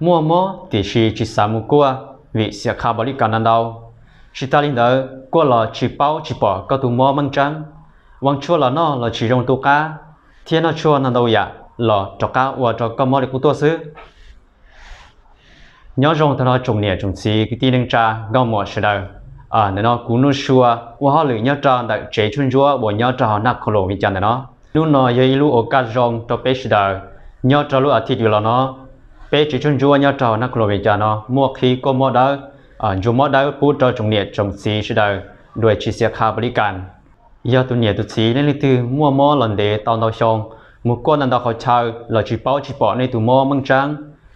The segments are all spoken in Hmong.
Muaj mob tiam sis tsis xav mus kuaj vim xiam qha npaum li cas ntau ntau. Tsis tas li ntawd, kuaj los tsis paub tsis pom koj tus mob meej tseeb. Ua tshuaj los noj los tsis zoo tu qab, thiab noj tshuaj ntau ntau yam los rov qab ua rau koj mob li qub tuaj xwb. Nyob zoo tag nrho tsoom niam tsoom txiv kwv tij neej tsa nkauj muam sawv daws. Ntawm no kuv Nuj Sua ua hauj lwm nyob rau ntawm tsev tshuaj ntsuab uas nyob rau hauv Naj Khoos Luam Vias Cas ntawm no. Hnub no yog ib lub ua kaj zoo rau peb sawv daws. Nyob rau lub as thiv yuav los no, peb tsev tshuaj ntsuab nyob rau hauv Naj Khoos Luam Vias Cas no muaj qhib kuaj mob dawb, ntsuas mob dawb pub rau tsoom niam tsoom txiv sawv daws dua tsis xiam qha npaum li cas. Yog tus niam tus txiv nej leej twg muaj mob los ntev tau ntau xyoo, mus kuaj ntau ntau qhov chaw los tsis paub tsis pom nej tus mob meej tseeb,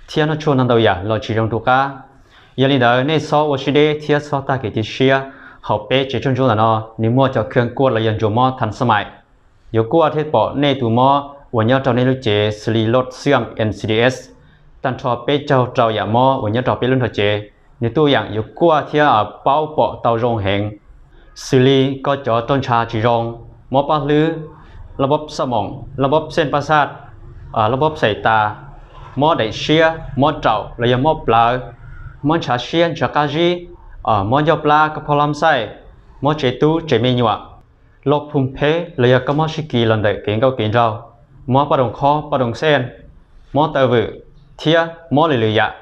thiab noj tshuaj ntau ntau yam los tsis zoo tu qab. Yog li ntawd nej txhob ua siab deb thiab txhob tag kev cia siab. Hauv peb tsev tshuaj ntsuab ntawm no, nws muaj cov khw kuaj los yog ntsuas mob thas xab mais, yuav kuaj thiab pom nej tus mob uas nyob rau nej lub cev xws li loj xiam N C D S, tag nrho peb caug rau yam mob uas nyob rau peb lub nrog cev. Nws tuaj yaam yuav kuaj thiab paub pom tau zoo heev, xws li koj cov roj ntsha tsis zoo, mob paj hlwb, laj bob xaj moos, laj bob xej paj xaj, laj bob xaim tas, mob daim siab, mob raum los yog mob plawv, mob ntshav siab ntshav qab zib, mob ncauj plab koj phob lab xaij, mob tsev tub tsev me nyuam, loj phum pheb los yog koj mob sib kis los ntawm kev nkauj kev nraug, mob poj roos qhob poj roos xej, mob taw vwm, thiab mob lwm lwm yam.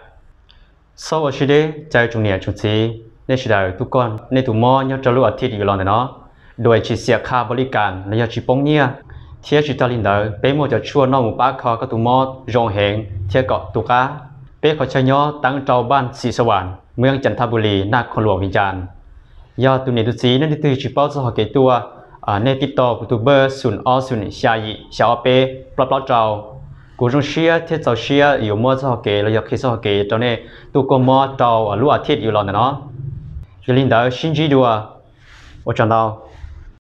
Txhob ua siab deb caw tsoom niam tsoom txiv nej sawv daws tuaj kuaj nej tus mob nyob rau lub as thiv yuav los ntawm no dua tsis xiam qha npaum li cas los yog tsis poob nyiaj, thiab tsis tas li ntawd peb muaj cov tshuaj noj mus pab kho koj tus mob zoo heev thiab kom tu qab. Peb qhov chaw nyob teeb rau npaj Xim Xav Vam, Muaj Yeej Cas Thas Npus Lis, Naj Khoos Luam Vias Cas. Yog tus niam tus txiv nej leej twg tsis paub txog hom kev tuaj, nej tib tau kuv tus npawb xoom ob xoom xya yim xya ob peb plaub plaub rau. Kuv zoo siab thiab txaus siab yuav muab txog hom kev los yog qhia txog hom kev rau nej tuaj kuaj mob rau lub as thiv yuav los ntawm no. Yog li ntawd sib ntsib dua, ua tsaug ntau.